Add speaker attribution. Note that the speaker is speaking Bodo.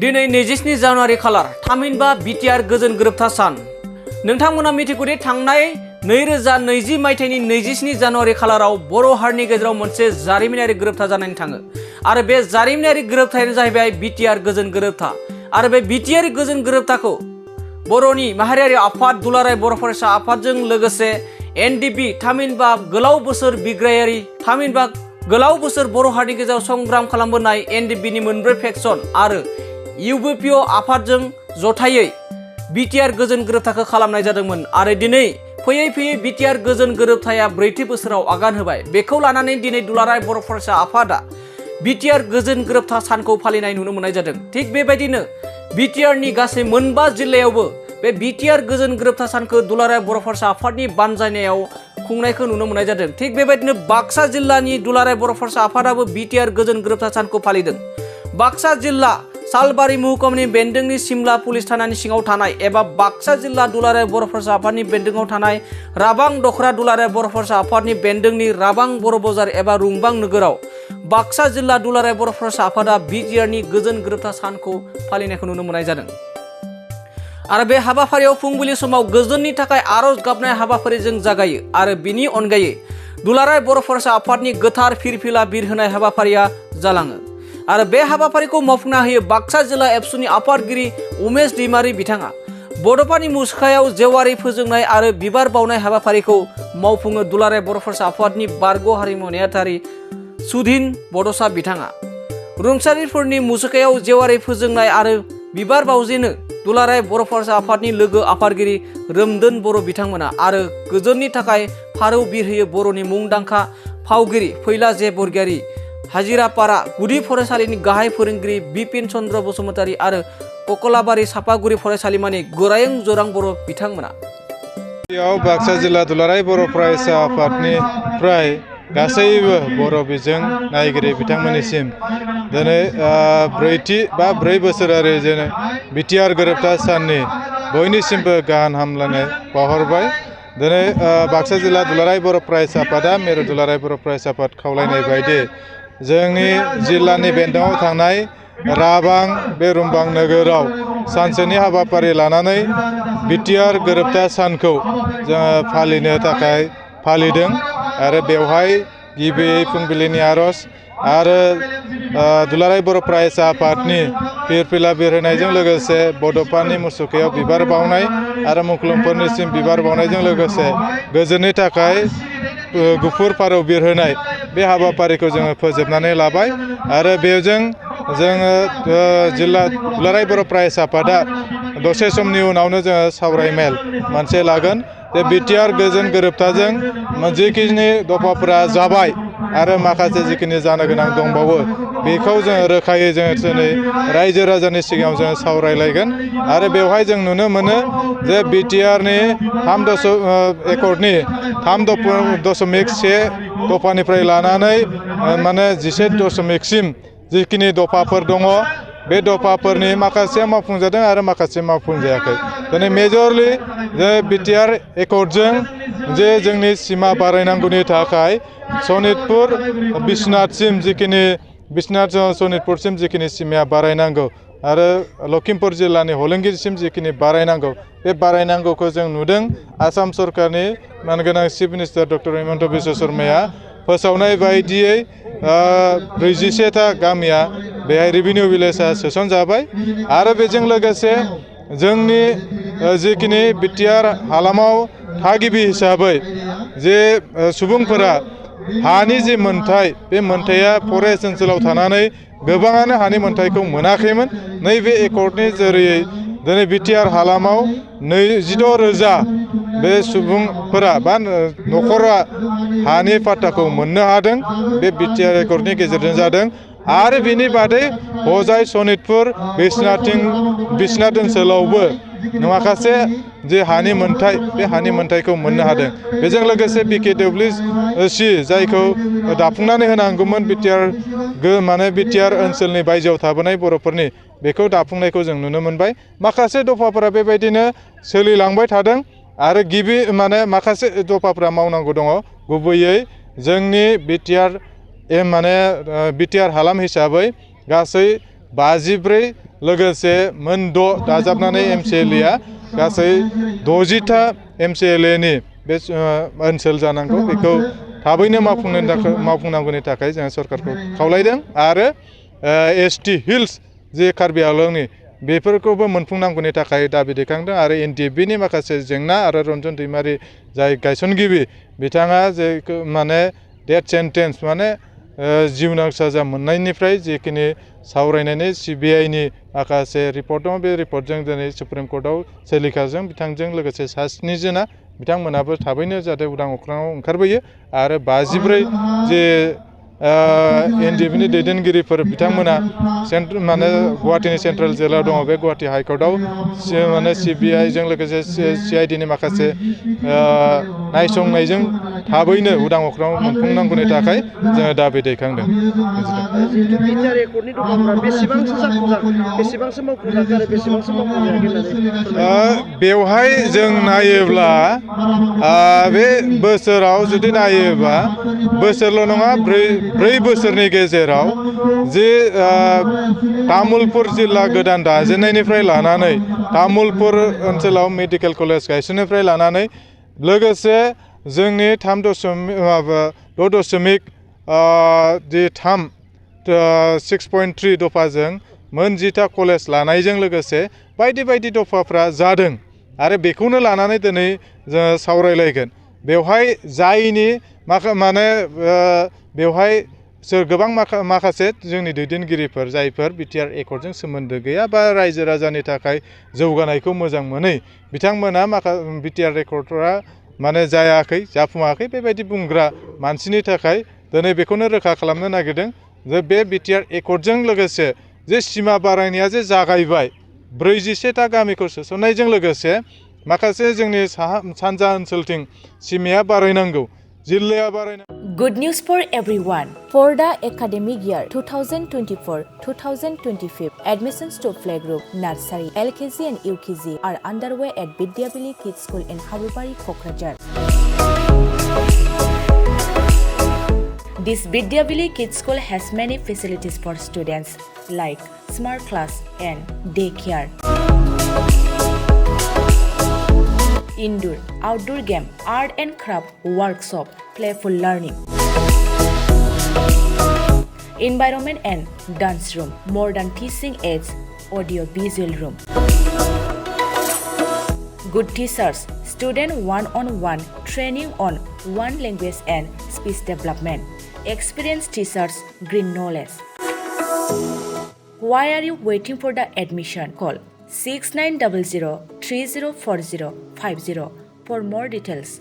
Speaker 1: दिनै 27 जानुवारि खालार थामहिनबा बिटिआर गोजोन गोरोबथा सान। नोंथांमोना मिथिगौदि थांनाय 2020 मायथाइनि 27 जानुवारि खालाराव बर' हारिनि गेजेराव मोनसे जारिमिनारि गोरोबथा जानानै थाङो आरो बे जारिमिनारि गोरोबथायानो जाहैबाय बिटिआर गोजोन गोरोबथा। आरो बे बिटिआर गोजोन गोरोबथाखौ बर'नि माहारियारि आफाद दुलाराय बर' फरायसा आफादजों लोगोसे एनडिपि थामहिनबा गोलाव बोसोर बिग्रायारि थामहिनबा गोलाव बोसोर बर' हारिनि गेजेराव संग्राम खालामबोनाय एनडिपिनि मोनब्रै फेक्सन आरो इउबिपिअ आफादजों जथायै बिटिआर गोजोन गोरोबथाखौ खालामनाय जादोंमोन आरो दिनै फैयै फैयै बिटिआर गोजोन गोरोबथाया ब्रैथि बोसोराव आगान होबाय। बेखौ लानानै दिनै दुलाराय बर' फरायसा आफादा बिटिआर गोजोन गोरोबथा सानखौ फालिनाय नुनो मोननाय जादों। थिग बेबायदिनो बिटिआरनि गासै मोनबा जिल्लायावबो बे बिटिआर गोजोन गोरोबथा सानखौ दुलाराय बर' फरायसा आफादनि बानजायनायाव खुंनायखौ नुनो मोननाय जादों। थिग बेबायदिनो बाक्सा जिल्लानि दुलाराय बर' फरायसा आफादाबो बिटिआर गोजोन गोरोबथा सानखौ फालिदों। बाक्सा जिल्ला सालबारि महकुमानि बेन्दोंनि सिमला पुलिस थानानि सिङाव थानाय एबा बाक्सा जिल्ला दुलाराय बर' फरायसा आफादनि बेन्दोङाव थानाय राबां दखरा दुलाराय बर' फरायसा आफादनि बेन्दोंनि राबां बर' बाजार एबा रुंबां नोगोराव बाक्सा जिल्ला दुलाराय बर' फरायसा आफादा बिटिआरनि गोजोन गोरोबथा सानखौ फालिनायखौ नुनो मोननाय जादों। आरो बे हाबाफारियाव फुंबिलि समाव गोजोननि थाखाय आरज गाबनाय हाबाफारिजों जागायो आरो बिनि अनगायै दुलाराय बर' फरायसा आफादनि गोथार फिरफिला बिरहोनाय हाबाफारिया जालाङो आरो बे हाबाफारिखौ मावफुंना होयो बाक्सा जिल्ला एबसुनि आफादगिरि उमेश दैमारि बिथाङा। बड'फानि मुसुखायाव जेवारि फोजोंनाय आरो बिबार बावनाय हाबाफारिखौ मावफुङो दुलाराय बर' फरायसा आफादनि बारग' हारिमु नेहाथारि सुधिन बड'सा बिथाङा। रुंसारिफोरनि मुसुखायाव जेवारि फोजोंनाय आरो बिबार बावजेनो दुलाराय बर' फरायसा आफादनि लोगो आफादगिरि रोमदोन बर' बिथांमोना आरो गोजोननि थाखाय फारौ बिरहोयो बर'नि मुंदांखा फावगिरि फैला जे बरगयारी, हाजिरापारा गुदि फरायसालिनि गाहाय फोरोंगिरि बिपिन चन्द्र बसुमतारी आरो ककलाबारि सापागुरि फरायसालिमानि गोरायुं जोरां बर' बिथांमोना।
Speaker 2: बाक्सा जिल्ला दुलाराय बर' फरायसा आफादनिफ्राय गासैबो बर' बिजों नायगिरि बिथांमोननिसिम दिनै ब्रै बोसोरारि बिटिआर गोरोबथा साननि बयनिसिमबो गाहाम हामलायनाय बावहरबाय। दिनै बाक्सा जिल्ला दुलाराय बर' फरायसा आफादा मिरु दुलाराय बर' फरायसा आफाद खावलायनाय बायदि जोंनि जिल्लानि बेन्दोङाव थानाय राबां बे रुंबां नोगोराव सानसेनि हाबाफारि लानानै बिटिआर गोरोबथा सानखौ जोङो फालिनो थाखाय फालिदों आरो बेवहाय गिबियै फुंबिलिनि आरज आरो दुलाराय बर' फरायसा आफादनि फिरफिला बिरहोनायजों लोगोसे बड'फानि मुसुखायाव बिबार बावनाय आरो मुंख्लंफोरनिसिम बिबार बावनायजों लोगोसे गोजोननि थाखाय गुफुर फारौ बिरहोनाय बे हाबाफारिखौ जोङो फोजोबनानै लाबाय आरो बेजों जोङो जिल्ला दुलाराय बर' फरायसा आफादा दसे समनि उनावनो जोङो सावरायमेल मोनसे लागोन। बे बिटिआर गोजोन गोरोबथाजों जिखिनि दफाफोरा जाबाय आरो माखासे जिखिनि जानो गोनां दंबावो बेखौ जोङो रोखायै जोङो दिनै रायजो राजानि सिगाङाव जोङो सावरायलायगोन आरो बेवहाय जों नुनो मोनो जे बिटिआरनि 3 दशमिक 1 दफानिफ्राय लानानै 11 जिखिनि दफाफोर दङ बे दफाफोरनि माखासे मावफुंजादों आरो माखासे मावफुंजायाखै। दिनै मेजरलि जे बिटिआर एकर्डजों जे जोंनि सिमा बारायनांगौनि थाखाय सनितपुर बिश्वनाथसिम बिश्वनाथ सनितपुरसिम जिखिनि सिमाया बारायनांगौ आरो लखिमपुर जिल्लानि हलंगिरिसिम जिखिनि बारायनांगौ बे बारायनांगौखौ जों नुदों। आसाम सरकारनि मानगोनां chief minister doctor Himanta Biswa शर्माया फोसावनाय बायदियै 41था गामिया बेहाय रेभिनिउ भिलेजआ सोसनजाबाय आरो बेजों लोगोसे जोंनि जिखिनि बिटिआर हालामाव थागिबि हिसाबै जे सुबुंफोरा हानि जे मोन्थाय बे मोन्थाया फरेस्ट ओनसोलाव थानानै गोबाङानो हानि मोन्थायखौ मोनाखैमोन। नैबे एकर्डनि जरियै दिनै बिटिआर हालामाव 26,000 बे सुबुंफोरा बा न'खरा हानि पाट्टाखौ मोननो हादों। बे बिटिआर एकर्डनि गेजेरजों जादों आरो बिनि बादै हजाय सनितपुर बिश्वनाथ ओनसोलावबो माखासे जे हानि मोन्थाय बे हानि मोन्थायखौ मोननो हादों। बेजों लोगोसे BKWC जायखौ दाफुंनानै होनांगौमोन बिटिआर ओनसोलनि बायजोआव थाबोनाय बर'फोरनि बेखौ दाफुंनायखौ जों नुनो मोनबाय। माखासे दफाफोरा बेबायदिनो सोलिलांबाय थादों आरो माखासे दफाफोरा मावनांगौ दङ। गुबैयै जोंनि बिटिआर हालाम हिसाबै गासै 54 लोगोसे मोन 6 दाजाबनानै MCLA गासै 60था MCLA बे ओनसोल जानांगौ बेखौ थाबैनो मावफुंनांगौनि थाखाय जों सरकारखौ खावलायदों आरो ST हिल्स जे कार्बि आंलंनि बेफोरखौबो मोनफुंनांगौनि थाखाय दाबि दैखांदों आरो NDFBनि माखासे जेंना आरो रन्जन दैमारि जाय गायसनगिरि बिथाङा जे माने डेथ सेन्टेन्स माने जिउनां साजा मोननायनिफ्राय जिखिनि सावरायनायनि CBIनि माखासे रिपर्ट दङ बे रिपर्टजों दिनै सुप्रिम कर्टआव सोलिखाजों बिथांजों लोगोसे सा 7 जना बिथांमोनाबो थाबैनो जाहाथे उदां अख्राङाव ओंखारबोयो आरो 54 जे NDFBनि दैदेनगिरिफोर बिथांमोना माने गुवाहाटीनि सेन्ट्रेल जेलाव दङ बे गुवाहाटी हाइकर्टआव माने CBIजों लोगोसे CIDनि माखासे नायसंनायजों थाबैनो उदां अख्राङाव मोनफुंनांगौनि थाखाय जोङो दाबि दैखांदों।
Speaker 3: जिहेतु बिटिआर एकर्डनि दफाफोरा बेसेबांसो जाफुंसार बेसेबांसो मावफुंजाखो आरो बेसेबांसो मावफुंजायाखै होननानै
Speaker 2: बेवहाय जों नायोब्ला बे बोसोराव जुदि नायोबा बोसोरल' नङा 4 बोसोरनि गेजेराव जे तामुलपुर जिल्ला गोदान दाजेननायनिफ्राय लानानै तामुलपुर ओनसोलाव मेडिकेल कलेज गायसननायनिफ्राय लानानै लोगोसे जोंनि 6.3 दफाजों मोन 10था कलेज लानायजों लोगोसे बायदि बायदि दफाफ्रा जादों आरो बेखौनो लानानै दिनै जोङो सावरायलायगोन बेवहाय जायनि माने बेवहाय गोबां माखासे जोंनि दैदेनगिरिफोर जायफोर बिटिआर एकर्डजों सोमोन्दो गैया बा रायजो राजानि थाखाय जौगानायखौ मोजां मोनै बिथांमोना बिटिआर एकर्डआ माने जायाखै जाफुङाखै बेबायदि बुंग्रा मानसिनि थाखाय दिनै बेखौनो रोखा खालामनो नागिरदों जे बे बिटिआर एकर्डजों लोगोसे जे सिमा बारायनाया जे जागायबाय 47था गामिखौ सोसननायजों लोगोसे माखासे जोंनि सानजा ओनसोलथिं सिमाया बारायनांगौ जिल्लाया बारायनांगौ।
Speaker 4: Good news for everyone. For the academic year 2024-2025, admissions to playgroup, nursery, LKG and UKG are underway at Vidyavili Kids School in Habubari, Kokrajhar. This Vidyavili Kids School has many facilities for students like smart class and daycare, indoor, outdoor game, art and craft workshop, playful learning, environment and dance room, modern teaching aids, audio visual room, good teachers, student one-on-one training on one language and speech development, experienced teachers, green knowledge. Why are you waiting for the admission? Call 6900 304050 for more details.